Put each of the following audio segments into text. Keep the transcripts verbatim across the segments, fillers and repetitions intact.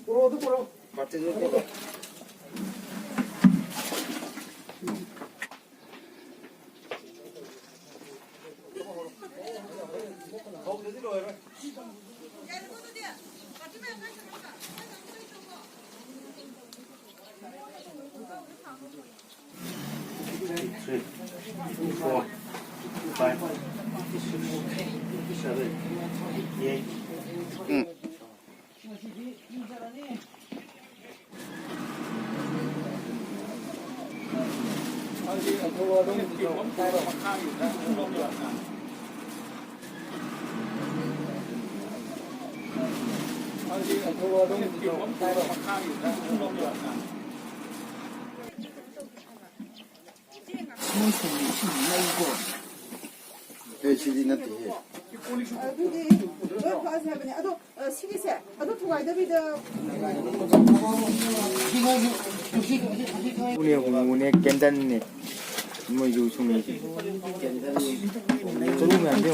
ꯄꯨꯔꯛꯑꯣ, ꯑꯗꯨ ꯄꯨꯔꯛꯑꯣ꯫ Three, four, five, six, seven, eight. ꯎꯝ꯫ ꯑꯦ, ꯁꯤꯗꯤ ꯅꯠꯇꯦꯍꯦ꯫ ꯑꯗꯨꯗꯤ ꯂꯣꯏ ꯐꯛꯑꯁꯦ ꯍꯥꯏꯕꯅꯦ꯫ ꯑꯗꯣ, ꯑ, ꯁꯤꯒꯤꯁꯦ ꯑꯗꯨ ꯊꯨꯒꯥꯏꯗꯕꯤꯗ꯫ ꯎꯅꯦ, ꯎꯅꯦ, ꯀꯦꯟꯗꯜꯅꯦ꯫ ꯃꯣꯏꯁꯨ ꯁꯨꯝ꯫ ꯑꯁ, ꯆꯔꯨ ꯃꯌꯥꯝꯗꯣ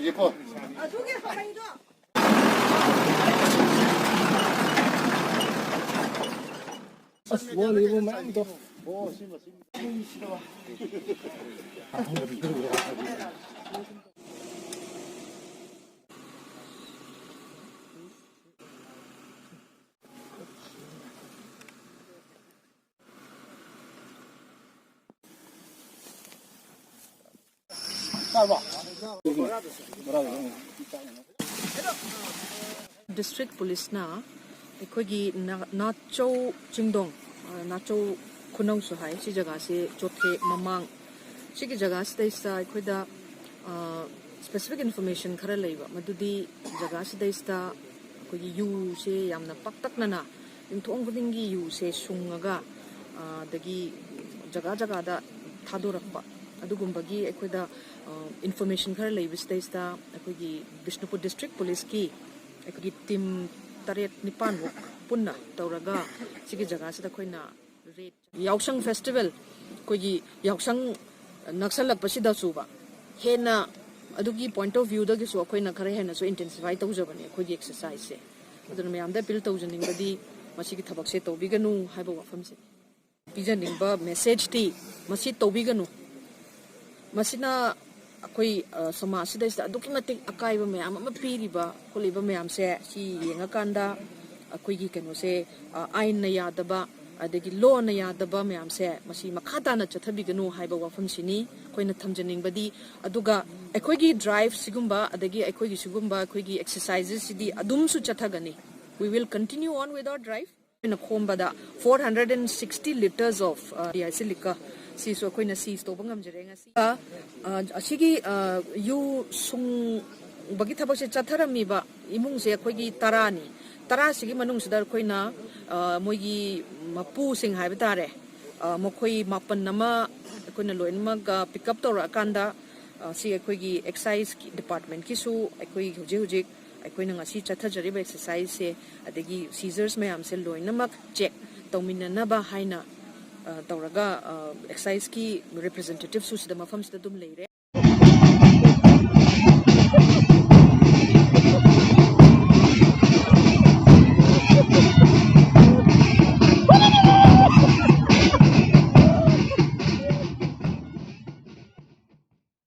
ꯌꯦꯡꯉꯣ꯫ ꯑꯁ, ꯋꯥꯠꯂꯤꯕ ꯃꯌꯥꯝꯗꯣ꯫ ꯗꯤꯁꯇ꯭ꯔꯤꯛ ꯄꯨꯂꯤꯁꯅ ꯑꯩꯈꯣꯏꯒꯤ ꯅꯥ- ꯅꯥꯆꯧ ꯆꯤꯡꯗꯣꯡ, ꯑ, ꯅꯥꯆꯧ ꯈꯨꯅꯧꯁꯨ ꯍꯥꯏ, ꯁꯤ ꯖꯒꯥꯁꯤ ꯆꯣꯊꯦ ꯃꯃꯥꯡ, ꯁꯤꯒꯤ ꯖꯒꯥꯁꯤꯗꯩꯁꯤꯗ ꯑꯩꯈꯣꯏꯗ, ꯑ, ꯁ꯭ꯄꯦꯁꯤꯐꯤꯛ ꯏꯟꯐꯣꯔꯃꯦꯁꯟ ꯈꯔ ꯂꯩꯕ, ꯃꯗꯨꯗꯤ ꯖꯒꯥꯁꯤꯗꯩꯁꯤꯗ ꯑꯩꯈꯣꯏꯒꯤ ꯌꯨꯁꯦ ꯌꯥꯝꯅ ꯄꯥꯛꯇꯛꯅꯅ ꯌꯨꯝꯊꯣꯡ ꯈꯨꯗꯤꯡꯒꯤ ꯌꯨꯁꯦ ꯁꯨꯡꯉꯒ, ꯑ, ꯑꯗꯒꯤ ꯖꯒꯥ ꯖꯒꯥꯗ ꯊꯥꯗꯣꯔꯛꯄ, ꯑꯗꯨꯒꯨꯝꯕꯒꯤ ꯑꯩꯈꯣꯏꯗ, ꯑ, ꯏꯟꯐꯣꯔꯃꯦꯁꯟ ꯈꯔ ꯂꯩꯕꯁꯤꯗꯩꯁꯤꯗ ꯑꯩꯈꯣꯏꯒꯤ ꯕꯤꯁꯅꯨꯄꯨꯔ ꯗꯤꯁꯇ꯭ꯔꯤꯛ ꯄꯨꯂꯤꯁꯀꯤ ꯑꯩꯈꯣꯏꯒꯤ ꯇꯤꯝ ꯇꯔꯦꯠ ꯅꯤꯄꯥꯟꯃꯨꯛ ꯄꯨꯟꯅ ꯇꯧꯔꯒ ꯁꯤꯒꯤ ꯖꯒꯥꯁꯤꯗ ꯑꯩꯈꯣꯏꯅ ꯔꯦꯗ, ꯌꯥꯎꯁꯪ ꯐꯦꯁꯇꯤꯚꯦꯜ, ꯑꯩꯈꯣꯏꯒꯤ ꯌꯥꯎꯁꯪ ꯅꯛꯁꯜꯂꯛꯄꯁꯤꯗꯁꯨꯕ ꯍꯦꯟꯅ ꯑꯗꯨꯒꯤ ꯄꯣꯏꯟꯠ ꯑꯣꯐ ꯚ꯭ꯌꯨꯗꯒꯤꯁꯨ ꯑꯩꯈꯣꯏꯅ ꯈꯔ ꯍꯦꯟꯅꯁꯨ ꯏꯟꯇꯦꯟꯁꯤꯐꯥꯏ ꯇꯧꯖꯕꯅꯦ ꯑꯩꯈꯣꯏꯒꯤ ꯑꯦꯛꯁꯔꯁꯥꯏꯖꯁꯦ꯫ ꯑꯗꯨꯅ ꯃꯌꯥꯝꯗ ꯑꯄꯤꯜ ꯇꯧꯖꯅꯤꯡꯕꯗꯤ ꯃꯁꯤꯒꯤ ꯊꯕꯛꯁꯦ ꯇꯧꯕꯤꯒꯅꯨ ꯍꯥꯏꯕ ꯋꯥꯐꯝꯁꯤꯅꯤ꯫ ꯄꯤꯖꯅꯤꯡꯕ ꯃꯦꯁꯦꯖꯇꯤ ꯃꯁꯤ ꯇꯧꯕꯤꯒꯅꯨ, ꯃꯁꯤꯅ ꯑꯩꯈꯣꯏ, ꯑ, ꯁꯃꯥꯖꯁꯤꯗꯩꯁꯤꯗ ꯑꯗꯨꯛꯀꯤ ꯃꯇꯤꯛ ꯑꯀꯥꯏꯕ ꯃꯌꯥꯝ ꯑꯃ ꯄꯤꯔꯤꯕ ꯈꯣꯠꯂꯤꯕ ꯃꯌꯥꯝꯁꯦ ꯁꯤ ꯌꯦꯡꯉꯀꯥꯟꯗ ꯑꯩꯈꯣꯏꯒꯤ ꯀꯩꯅꯣꯁꯦ, ꯑ, ꯑꯥꯏꯟꯅ ꯌꯥꯗꯕ, ꯑꯗꯒꯤ ꯂꯣꯅ ꯌꯥꯗꯕ ꯃꯌꯥꯝꯁꯦ ꯃꯁꯤ ꯃꯈꯥ ꯇꯥꯅ ꯆꯠꯊꯕꯤꯒꯅꯨ ꯍꯥꯏꯕ ꯋꯥꯐꯝꯁꯤꯅꯤ ꯑꯩꯈꯣꯏꯅ ꯊꯝꯖꯅꯤꯡꯕꯗꯤ꯫ ꯑꯗꯨꯒ ꯑꯩꯈꯣꯏꯒꯤ ꯗ꯭ꯔꯥꯏꯚ ꯁꯤꯒꯨꯝꯕ, ꯑꯗꯒꯤ ꯑꯩꯈꯣꯏꯒꯤ ꯁꯤꯒꯨꯝꯕ ꯑꯩꯈꯣꯏꯒꯤ ꯑꯦꯛꯁꯔꯁꯥꯏꯖꯦꯁꯁꯤꯗꯤ ꯑꯗꯨꯝꯁꯨ ꯆꯠꯊꯒꯅꯤ꯫ We will continue on with our drive. ꯑꯩꯈꯣꯏꯅ ꯈꯣꯝꯕꯗ four hundred and sixty litres of, uh, D I C liquor ꯁꯤꯁꯨ ꯑꯩꯈꯣꯏꯅ ꯁꯤꯖ ꯇꯧꯕ ꯉꯝꯖꯔꯦ ꯉꯁꯤ꯫ ꯑ, ꯑꯁꯤꯒꯤ, ꯑ, ꯌꯨ ꯁꯨꯡꯕꯒꯤ ꯊꯕꯛꯁꯦ ꯆꯠꯊꯔꯝꯃꯤꯕ ꯏꯃꯨꯡꯁꯦ ꯑꯩꯈꯣꯏꯒꯤ ꯇꯔꯥꯅꯤ꯫ ꯇꯔꯥꯁꯤꯒꯤ ꯃꯅꯨꯡꯁꯤꯗ ꯑꯩꯈꯣꯏꯅ, ꯑ, ꯃꯣꯏꯒꯤ ꯃꯄꯨꯁꯤꯡ ꯍꯥꯏꯕ ꯇꯥꯔꯦ, ꯑ, ꯃꯈꯣꯏ ꯃꯥꯄꯟ ꯑꯃ ꯑꯩꯈꯣꯏꯅ ꯂꯣꯏꯅꯃꯛ, ꯑ, ꯄꯤꯛ ꯑꯞ ꯇꯧꯔꯛꯑꯀꯥꯟꯗ, ꯑ, ꯁꯤ ꯑꯩꯈꯣꯏꯒꯤ ꯑꯦꯛꯁꯥꯏꯖ ꯗꯤꯄꯥꯔꯠꯃꯦꯟꯠꯀꯤꯁꯨ ꯑꯩꯈꯣꯏ ꯍꯧꯖꯤꯛ ꯍꯧꯖꯤꯛ ꯑꯩꯈꯣꯏꯅ ꯉꯁꯤ ꯆꯠꯊꯖꯔꯤꯕ ꯑꯦꯛꯁꯔꯁꯥꯏꯖꯁꯦ, ꯑꯗꯒꯤ ꯁꯤꯖꯔꯁ ꯃꯌꯥꯝꯁꯦ ꯂꯣꯏꯅꯃꯛ ꯆꯦꯛ ꯇꯧꯃꯤꯟꯅꯅꯕ ꯍꯥꯏꯅ, ꯑ, ꯇꯧꯔꯒ, ꯑ, ꯑꯦꯛꯁꯥꯏꯖꯀꯤ ꯔꯤꯄ꯭ꯔꯖꯦꯟꯇꯦꯇꯤꯞꯁꯨ ꯁꯤꯗ ꯃꯐꯝꯁꯤꯗ ꯑꯗꯨꯝ ꯂꯩꯔꯦ꯫